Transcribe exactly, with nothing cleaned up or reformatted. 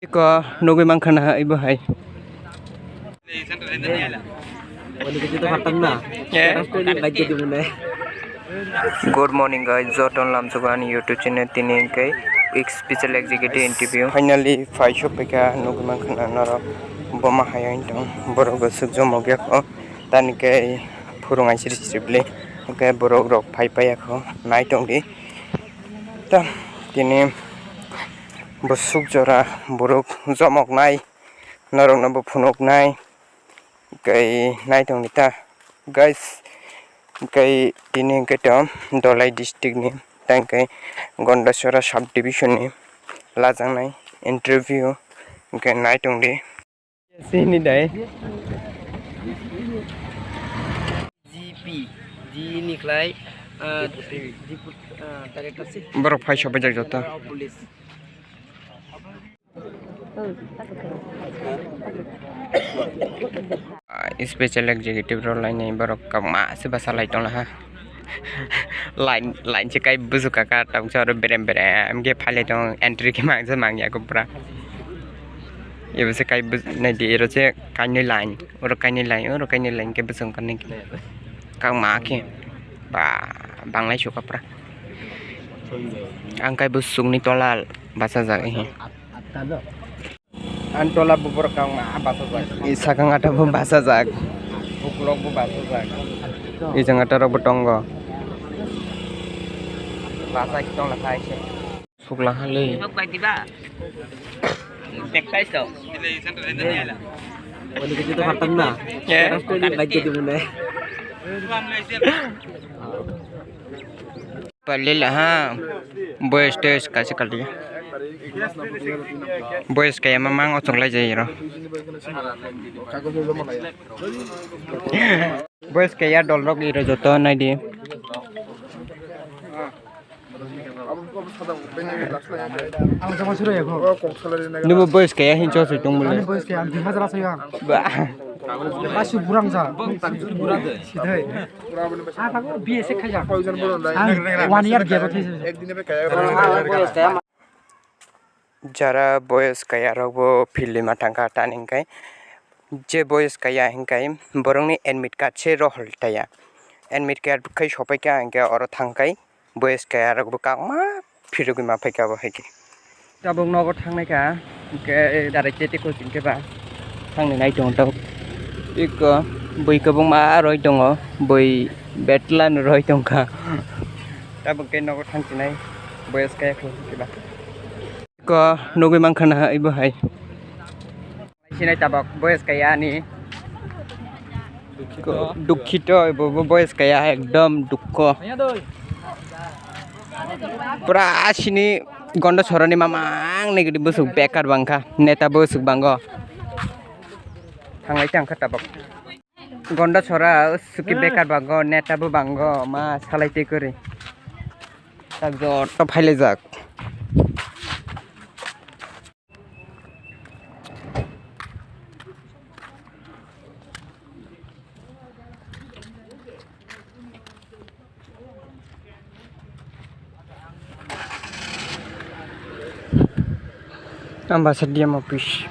Iko nugui mankha na ibo hai. Good morning guys, joto lamsogo ani YouTube channel tini hwnkhe special executive interview. Finally phai sophaikha, nugui mankha na norok boma hai wng tong, borok bo sukjak mokya kho, tani khe phurung aisiri sibli hwnkhe borok rok phai paiya kho, nai tongdi. Ta tini bwswk jora borok jomoknai, norokno bo phunuknai, tei naitongdi ta guys, tei tini hwnkhe to Dholai district ni, tei hwnkhe Gondasora sub division ni lajaknai interview, hwnkhe naitongdi. Sini dai. G P, G ni khlai, ah, Deputy, ah, Director si. Borok phai sobaijak joto. Police. Ah, special executive rok lainai borok kwbangma se bwsa lai tongla ha. Line, line se kai buju kaka tabuk sa oro berem berem khe phai lai tongo, entry khe mangsa mangya kho pura. Ebo se kai buj-, naidi, ero se kainwi line, oro kainwi line, oro kainwi line khe bwswng kanwi khe. Kangma khe ba banglai sukha pura. Ang kai bwswkni tola bachajak he. Ang tola bo borok kangma bachajak. I sakang ata bo bachajak. Ukulok bo bachajak. I jang ata rok bo tongo. Bachai tongla khai se. Sukla hali. Nok bai diba? Tek tais to. Wani ke jito khatam na. Ya. Restaurant ni bai jito mune. Palila ha. Boys test kasi kali. Boys kaya mamang ochong lai jai ro. Boys kaya dol rok iro joto nai di. Nubo boys kaya hin cho sui tong bole. Boys kaya ang dui hajar asai ang. Ba. Ba su burang ja. Sidai. Ah, tak B S kaya. Ang one year gap thai. Jara boys kaya rok bo field lima thangkha tani hwnkhe je boys kaya hwnkhe borokni admit card se rohor taya admit card khai sopaikha hwnkhe oro thangkhai boys kaya rok bo kakma phirogwi ma phaikha bo hai khe. Tabuk nogo thangnai kha hwnkhe direct tete coaching khe ba thangni nai tongo tabuk iko bui kwbangma roi tongo bui betlan roi tongkha tabuk khe nogo thangsinai boys kaya khe ba. Ko nugui mankha na ibo hai. Sinai tabok boys kaya ani. Dukhito, ibo bo boys kaya ekdom dukho. Pura asini Gondasora ni mamang ni gidi busuk bekar bangkha, neta busuk bango. Thanglai tangkha tabok. Gondasora suki bekar bango, neta bo bango, ma salai tei kwrwi. Tak joto phailaijak. Ambasa D M office.